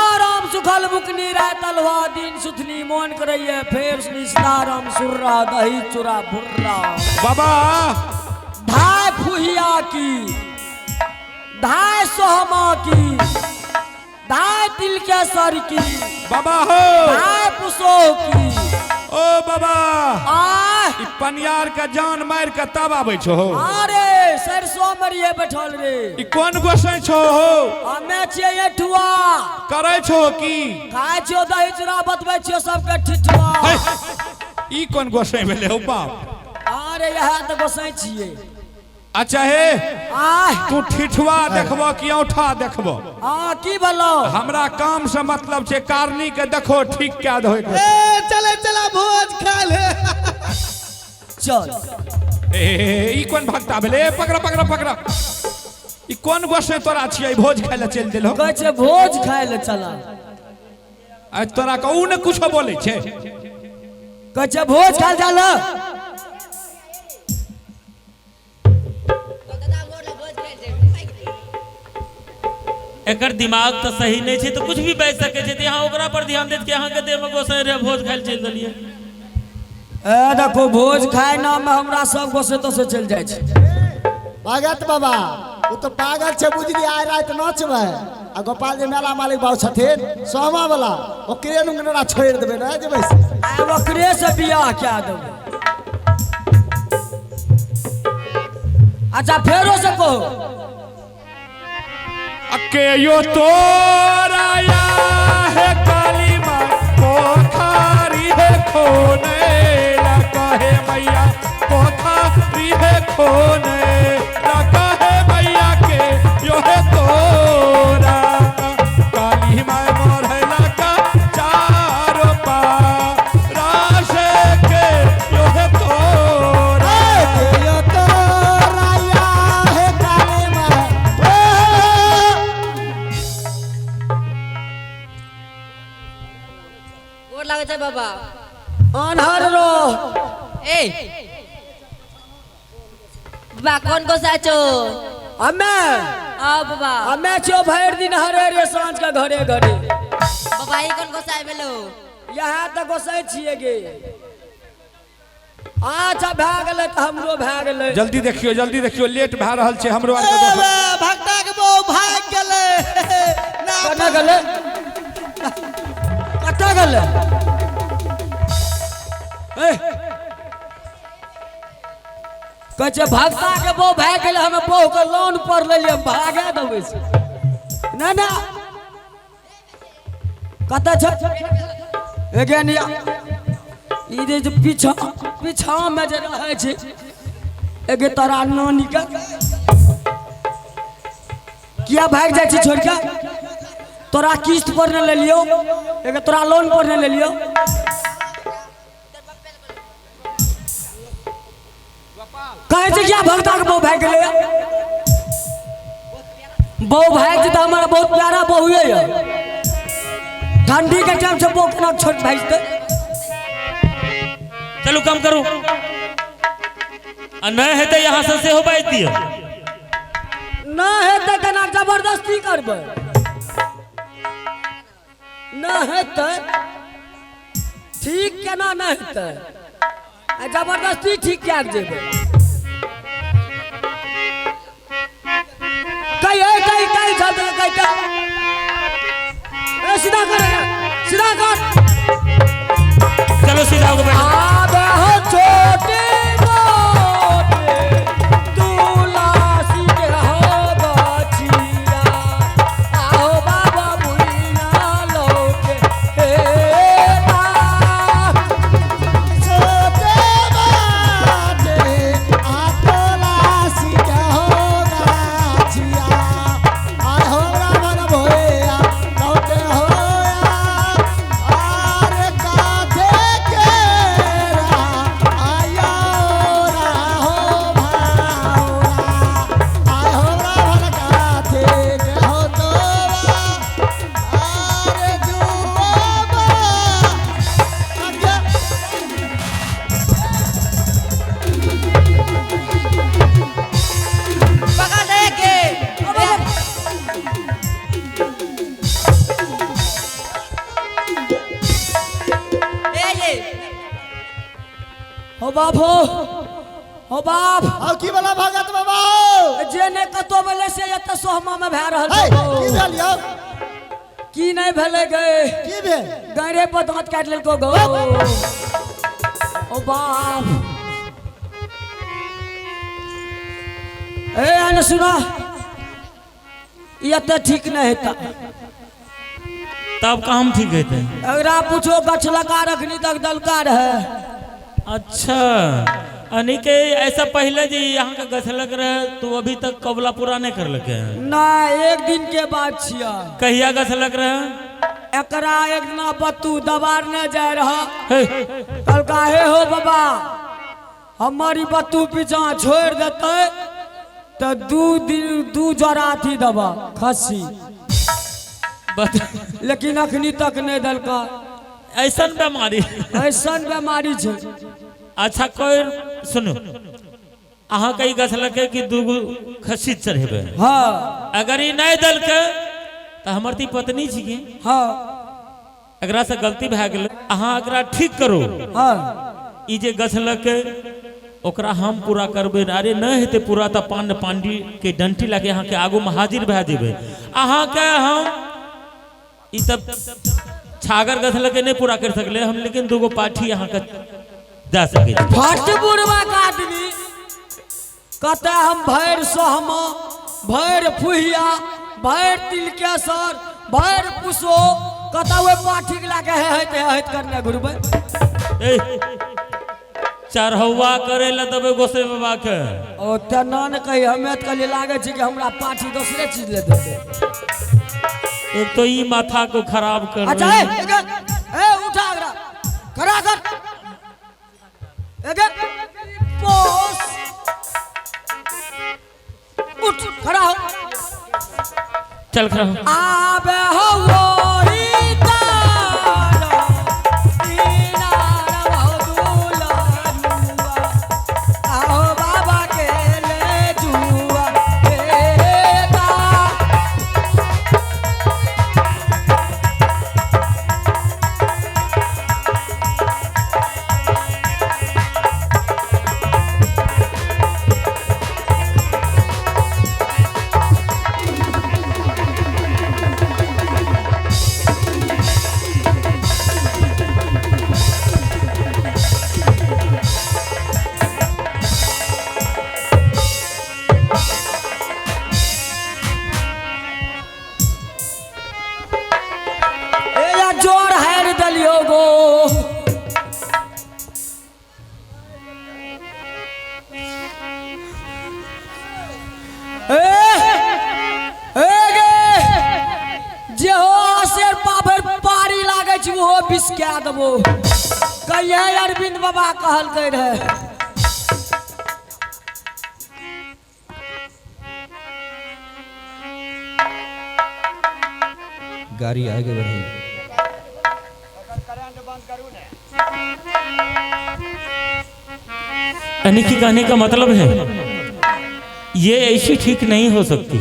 सीताराम सुखल बुकनी रातल हुआ दिन सुथनी मोन करैये फेर सुनी सीताराम सुर्रा दही चूरा भुर्रा। बाबा धाय फुहिया की, धाय सोहमा की, धाय तिल के सर की, बाबा हो, धाय पुसो की। ओ बाबा आह ई पनियार के जान मार के तब आबै छो। अरे सरसों मरिए बैठल रे। ई कोन गोसै छो हो? हमे छियै एठुआ। करै छो की? खाय छियो दही चूड़ा, बतबै छियो सबके ठिठुआ। है, ई कोन गोसै भेलै हो बाप? अरे इएह तऽ गोसै छियै। अच्छा हे, आह तू ठिठुआ देखबो कि औंठा देखबो? हाँ की भेलौ? हमरा काम से मतलब छै कारनी के देखो ठीक कए दहो। ए चले चला भोज खा ले। चल। ए ई कोन भक्ता भेलै? ए, पकड़ पकड़ पकड़, ई कोन गोसै तोरा छियै भोज खाय लए चलि देलहो? कहै छै भोज खाय लए चला। आइ तोरा के ऊ ने कुछो बोलै छै। कहै छै भोज खाय लए चल। एकर दिमाग तो सही नहीं छै तो कुछ भी बाजि सकै छै, तऽ यहाँ ओकरा पर ध्यान देत कि अहाँके देह में गोसाई रहे भोज खाय लए चलि देलियै। ए देखो भोज खाय नाम में हमरा सब गोसे तोसे चलि जाइ छै। भगत बाबा ओ तो पागल छै बुझली, आइ राति नचबै आ गोपाल जी मेला मालिक बाबू छथिन सोहमा वाला, ओकरे नुंगरा छोड़ि देबै ने जेबै से। आइ ओकरे से बियाह कए देबै। अच्छा फेरो से कहो। अके यो तोरा या है काली माँ पोखारी है खोने ला कहे मैया, पोखारी है खोने ला कहे मैया के यो है तोरा काली माँ मोर है ला का चारो पा राशे के यो है तोरा। यो तोरा या है काली माँ। गोर लागै छै बाबा। अनहर रो। ए बाबा कोन गोसा छो? हमे आओ बाबा। हमे छियो भरि दिन हरे रे साँझ के घरे घरे। बाबा ई कोन गोसा भेलो? यहाँ तऽ गोसै छियै गे। अच्छा भए गेलै तऽ हमरो भए गेलै। जल्दी देखियो जल्दी देखियो, लेट भए रहल छै हमरो आरके ए दोसर। भक्ता के बहु भाग गेलै। ना कतऽ गेलै? कतऽ गेलै? ए कहै छै भक्ता के बहु भागि गेलै, हमे बहु के लोन पर लेलियै, भागे देबै से। ना ना कतऽ छै? एगे निया ई जे पीछा पीछा में जे रहै छै एगे तोरा नानी के किया भागि जाइ छै छोड़ि के? तोरा किस्त पर ने लेलियौ, एगे तोरा लोन पर ने लेलियौ। कहै छै किया भक्ता के बहु भागि गेलै? बहु भागि जेतै, हमरा बहुत प्यारा बहुए यऽ। ठंडी के टाइम से बहु केना छोड़ि भागि जेतै? चलू कम करू, आ नहि हेतै यहाँ से सेहो बाजि दियौ। नहि हेतै केना जबरदस्ती करबै? नहि हेतै ठीक केना नहि हेतै? आ जबरदस्ती ठीक कए के जेबै? कहि कहि कहि जल्दी कहि कहि। ए सीधा कर, सीधा कर। चलो सीधा होके बैठो। आबे हो छोटे मोटे तुलसी के हो बचिया, आओ बाबा भुइया लौटे हे ता। छोटे बाटे आ तुलसी के हो गाछिया, आय हो रावण भोया लौटे होया, आरे काथे के हो बाप हो, हो बाप। आउ की वाला भगत बाबा हो? जे नहि कतौ भेलै से एतऽ सोहमा में भए रहल हे, छै। की भेल यौ? की नहि भेलै गे? की भेल? गैरे पर दाँत काटि लेलको गो। ओ बाप, ए आने सुना, ई एतऽ ठीक नहि हेता। तब काम ठीक हेतै? अगरा पूछो, गछलका रखनी तक दलका रहे। अच्छा, यानी के ऐसा पहले जी यहाँ का गछलक रहे तो अभी तक कबला पूरा नहीं कर लगे हैं? ना, एक दिन के बाद छिया। कहिया गछलक रहे? एकरा एक दिना बत्तू दबार न जाय रहा। हे। कल काहे हो बाबा, हमारी बत्तू पीछा छोड़ देते तो 2 दिन 2 जोड़ा अथी दबा खस्सी। लेकिन अखनी तक नहीं दलका। ऐसन बीमारी? ऐसन बीमारी छै। अच्छा, कोई सुनो, अहाँ कई गछलक कि दूगो खस्सी चढ़ेबै? हाँ। अगर ई नहीं दलके तो हमर ती पत्नी छियै। एकरा से गलती भए गेलै, अहाँ एकरा ठीक करू। ई जे गछलक ओकरा हम पूरा करबै। अरे नहि हेतै पूरा तऽ पान पांडी के डंटी लगे अहाँके आगूमे हाजिर भए जेबै। अहाँके हम ई तब छागर गछलक नहि पूरा कर सकले हम, लेकिन दूगो पाठी अहाँके दए सकै छी। फट बुढ़वा के आदमी कतऽ, हम भरि सोहमा, भरि फुहिया, भरि तिलकेसर, भरि पुसो कतऽ ओहि पाठीके लए कऽ हे हेत हे हेत करने घुरबै। ए, चढ़ौआ करे लए देबै गोसाई बाबा के। ओ तेना ने कही, हमे तऽ कहलियै लागै छै कि हमरा पाठी दोसरे चीज ले देतै। एक तो ई माथा को खराब कर अच्छा, रही ए, है। एगे, ए उठा एकरा, खड़ा कर एगे, पोस, उठ, खड़ा हो। चल, खड़ा हो। आबे हो वही तारा, किनारा हो दुलरुआ, आओ बाबा के ले जुआ बेटा। ए या जोर हारि देलियो गो। ए ए गे, जे हो आसेर पाभर पारी लागै छै ओहो विष कए देबो कहिए, अरविंद बाबा कहलकै रहे। गाड़ी आगे बढ़ाइए। यानी कि कहने का मतलब है ये ऐसी ठीक नहीं हो सकती।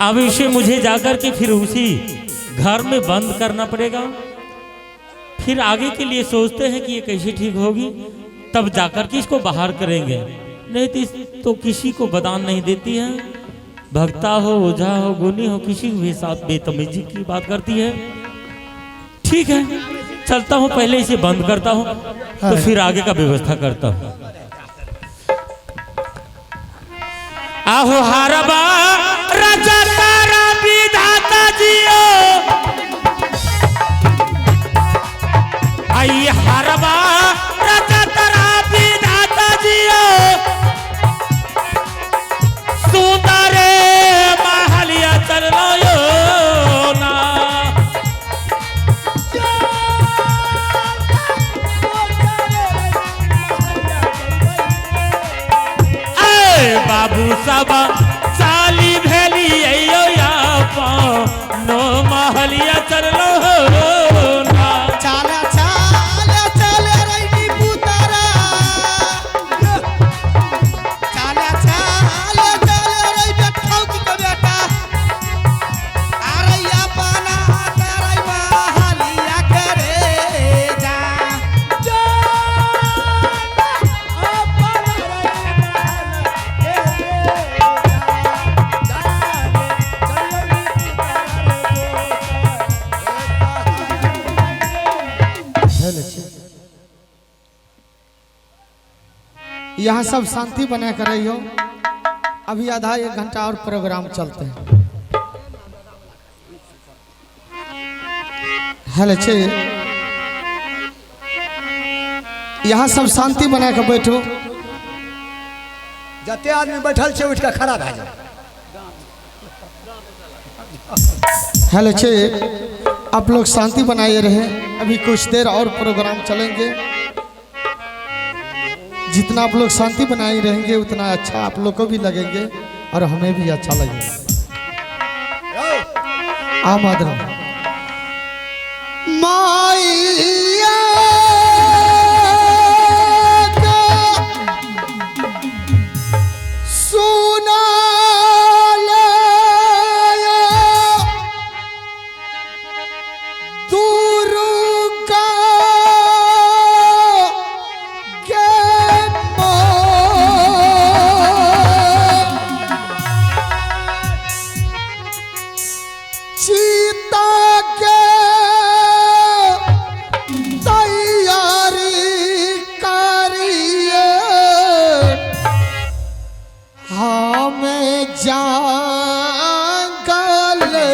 अब इसे मुझे जाकर के फिर उसी घर में बंद करना पड़ेगा। फिर आगे के लिए सोचते हैं कि ये कैसे ठीक होगी, तब जाकर के इसको बाहर करेंगे। नहीं तो इस तो किसी को बदान नहीं देती है, भक्ता हो, ओझा हो, गुनी हो, किसी भी साथ बेतमीजी की बात करती है। ठीक है, चलता हूँ, पहले इसे बंद करता हूँ तो फिर आगे का व्यवस्था करता हूँ। आहो हारबा राजा तारा विधाता जियो, आई हारबा राजा तारा विधाता जियो, सुंदरे महलिया चल यो ना। ए बाबू सब चाली भेली अयो नो महलिया चललो हो ना। चाला चाला चाले रैनी पुतारा, चाला चाला चाले रै बेटाऊ की के बेटा, अरैया पाना तारै महालिया करे जा। यहाँ सब शांति बना कर रही हो। अभी आधा एक घंटा और प्रोग्राम चलते हैं। हेलो छे, यहाँ सब शांति बना के बैठो। जते आदमी बैठल छै उठि कऽ खड़ा भए जाओ। हेलो छे, आप लोग शांति बनाए रहे, अभी कुछ देर और प्रोग्राम चलेंगे। जितना आप लोग शांति बनाए रहेंगे उतना अच्छा आप लोग को भी लगेंगे और हमें भी अच्छा लगेगा। आम आदमी माइया सुना दुर्गा के चीता के तैयारी करिए, हमें जंगल में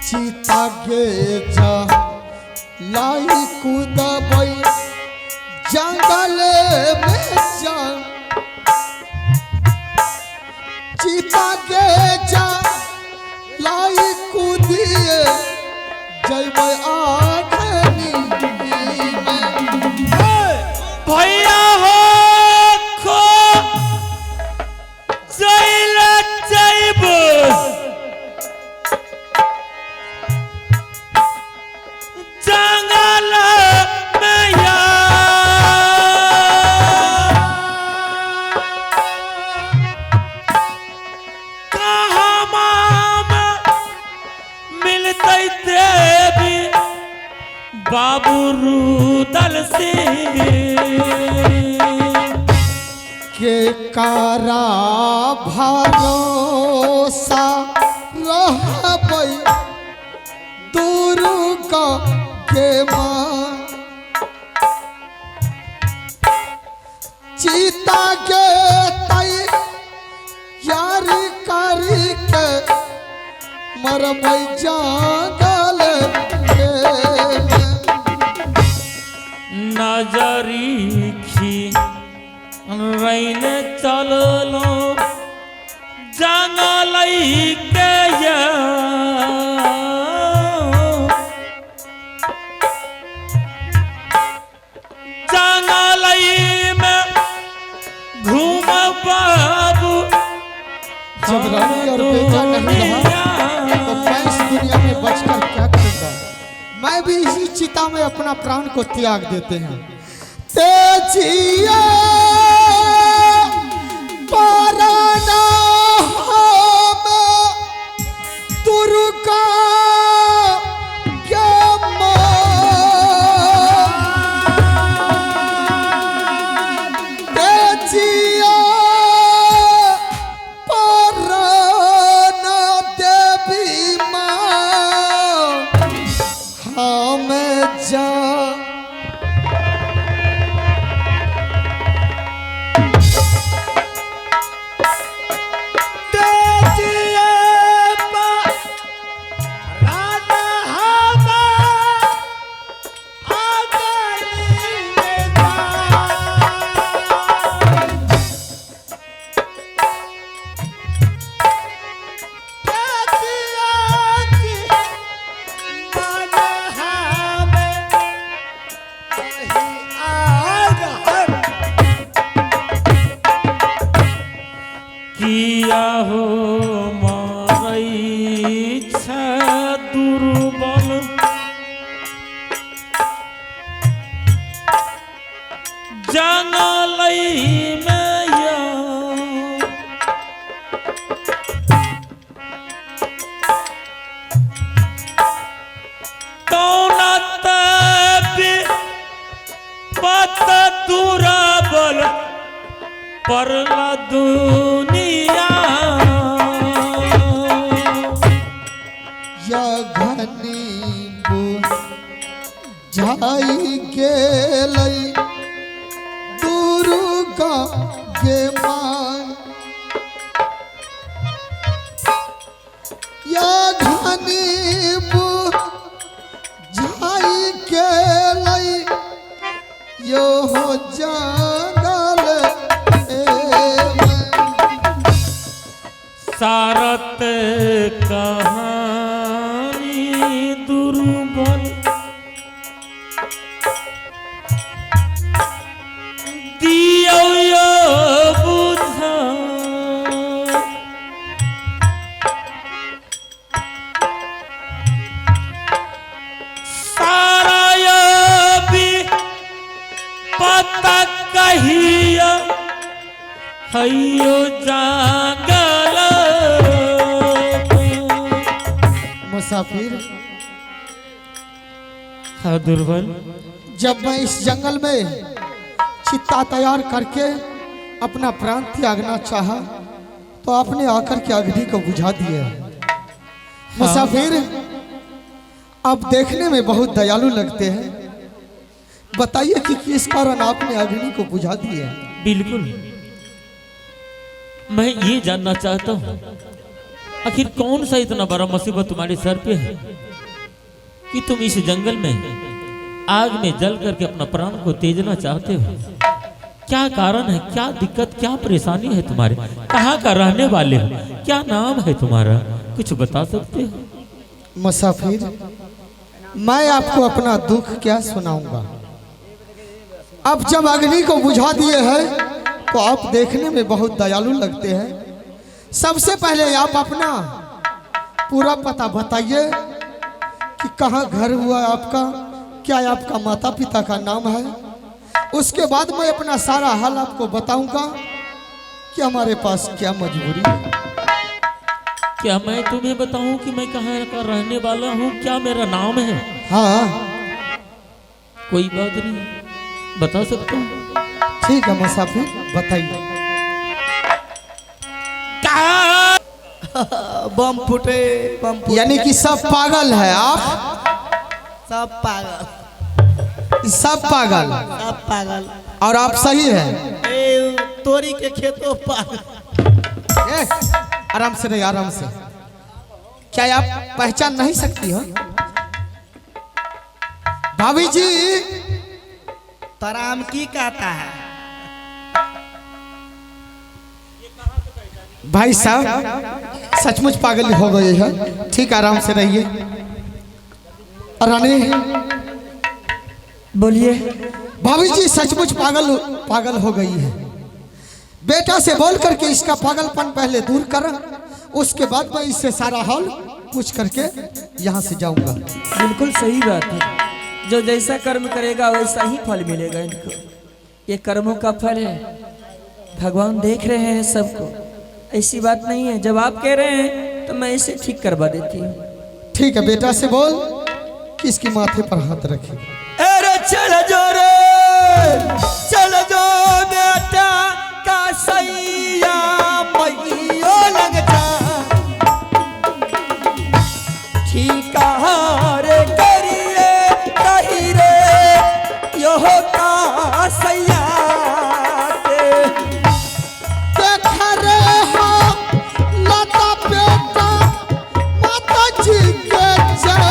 चीता के जा लाई कूदबै जंगल में जा, चीता के जा लाई कूदिए जैबै आखनी में। भैया हो खो जैल जैब जंगल में या कहाँ माम मिलते देवी बाबू रूदल सिंह के कारा भरोसा रहबै दुर्गा के माँ, चीता के तैयारी करी के मरबै जंगल के। नजरी रैन चललो जंगल के या। जंगल में घूम बाबू जब रानी और बेटा नहीं रहा तो मैं इस दुनिया में बचकर क्या करूंगा? मैं भी इसी चिता में अपना प्राण को त्याग देते हैं। तेजिया पराना हम दुर्गा के माँ, तेजिया पराना देवी माँ, हमें जा किया हो मारई छ दुर्बल। परला दुनिया। या घनी बुझाई गेलै दुर्गा गे माय। या घनी बुझाई गेलै यो हो जंगल में। सारत कहानी दुर्बल दियो यो बुझा। सारा यो भी पता कहिया हयो जागल। मुसाफिर हाँ दुर्बल, जब मैं इस जंगल में चित्ता तैयार करके अपना प्राण त्यागना चाहा तो आपने आकर के अग्नि को बुझा दिए। मुसाफिर आप देखने में बहुत दयालु लगते हैं, बताइए कि किस कारण आपने अग्नि को बुझा दिए? बिल्कुल मैं ये जानना चाहता हूँ आखिर कौन सा इतना बड़ा मुसीबत तुम्हारे सर पे है कि तुम इस जंगल में आग में जल करके अपना प्राण को तेजना चाहते हो? क्या कारण है, क्या दिक्कत, क्या परेशानी है तुम्हारे? कहाँ का रहने वाले हो, क्या नाम है तुम्हारा, कुछ बता सकते हो? मुसाफिर मैं आपको अपना दुख क्या सुनाऊंगा। अब जब अग्नि को बुझा दिए हैं तो आप देखने में बहुत दयालु लगते हैं। सबसे पहले आप अपना पूरा पता बताइए कि कहाँ घर हुआ आपका, क्या आपका माता पिता का नाम है। उसके बाद मैं अपना सारा हाल आपको बताऊंगा कि हमारे पास क्या मजबूरी है। क्या मैं तुम्हें बताऊं कि मैं कहाँ का रहने वाला हूँ, क्या मेरा नाम है? हाँ कोई बात नहीं, बता सकता हूँ। ठीक है मुसाफिर बताइए। बम फूटे, बम फूटे। यानी कि सब पागल है आप? सब पागल, सब पागल, सब पागल। और आप सही है। ए तोरी के खेतों पागल। ए, आराम से रहिए, आराम से। क्या आप पहचान नहीं सकती हो भाभी जी? तराम की कहता है भाई साहब, सचमुच पागल हो गए हैं। ठीक, आराम से रहिए। रानी बोलिए। भाभी जी सचमुच पागल पागल हो गई है। बेटा से बोल करके इसका पागलपन पहले दूर कर, उसके बाद मैं इससे सारा हाल पूछ करके यहाँ से जाऊंगा। बिल्कुल सही बात है, जो जैसा कर्म करेगा वैसा ही फल मिलेगा इनको। ये कर्मों का फल है, भगवान देख रहे हैं सबको, ऐसी बात नहीं है। जब आप कह रहे हैं तो मैं इसे ठीक करवा देती हूँ। ठीक है, बेटा से बोल कि इसके माथे पर हाथ रखे। अरे चल जो रे, चल जो बेटा का सैया मैयो लग जा, ठीक रे करिए कही रे यो का सैया के। देख रे हो लता बेटा माता जी के जय,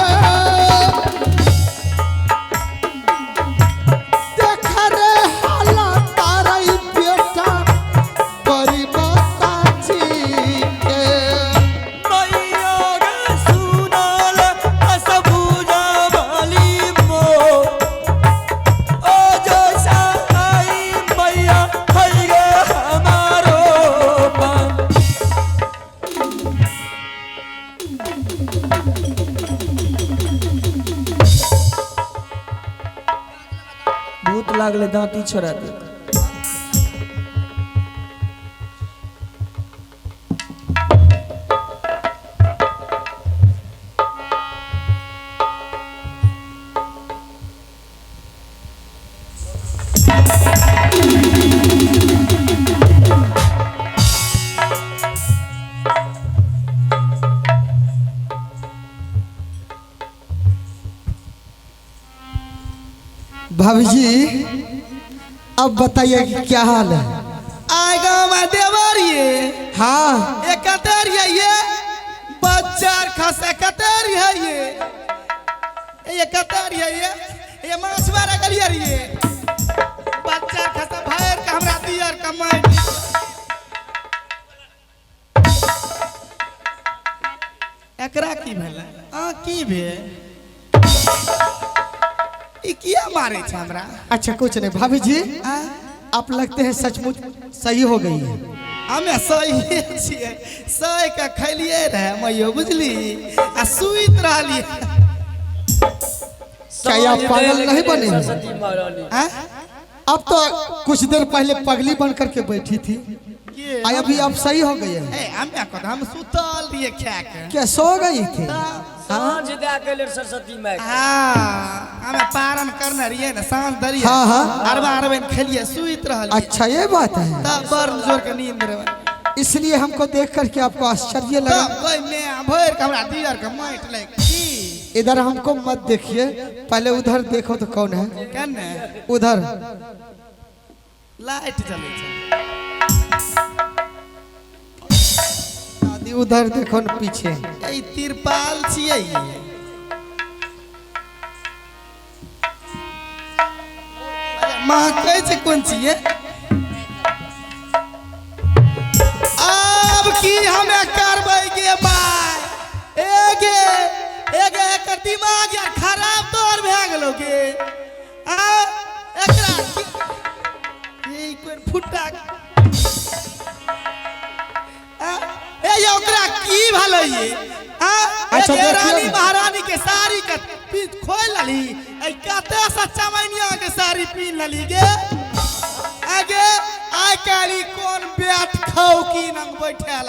देख रे हो लता रे बेटा बड़ी माता जी के। मैया गे सुनाल असबूजा वाली मो, ओ जो साई मैया हई गे हमारो पान। भूत लागले दांती छोड़ा दे। भाभी जी अब बताइए कि क्या हाल है। आय गाँव में देवर ये हाँ ये कतर ये ये बच्चा खसे कतर है ये कतर है ये माछुआरा गलिया ये बच्चा खसा भर के हमरा दियर कमाई। एकरा की भेलै आ की भेल ई किया मारे छै हमरा? अच्छा कुछ नहीं भाभी जी, आप लगते हैं सचमुच सही हो गई है। हमे सही छियै, सही के खैलिए रहे मैयो बुझली आ सुइत रहलिए। क्या आप पागल नहीं बने हैं? अब तो कुछ देर पहले पगली बन करके बैठी थी, आई अभी आप सही हो गई है। ए हमे कह हम सुतल रहिए खा के। क्या सो गई थी? साँझ दे के लेल सरस्वती माय के। हाँ हमे पारण करने रहिए ना साँझ दरिए। हाँ, हाँ। अरबा अरबा खेलिए सुइत रहलिए। अच्छा ये बात है, तब बड़ जोर के नींद रहे, इसलिए हमको देख करके आपको आश्चर्य लगा। तब कोई मैं भर के हमरा दियर के माटि लागि की। इधर हमको मत देखिए, पहले उधर देखो तो कौन है। केने उधर लाइट जलै छै दादी, उधर देखो न पीछे। ए तिरपाल छियै। महकै छै कोन छियै? आब की हमे करबै गे माय? ए गे ए गे एकर दिमाग यार खराब तोर भए गेलो गे। आ एकरा ई कोन फुटा आ ए ये ओकरा की भेलै ये? आ अच्छा, ए रानी देखियौ। महारानी के साड़ी के पीछ खोल लली, ए कते सच्चा मैनिया के साड़ी पीन लली गे। आगे आइ काल्हि कोन बैठ खाउ की नंग बैठे।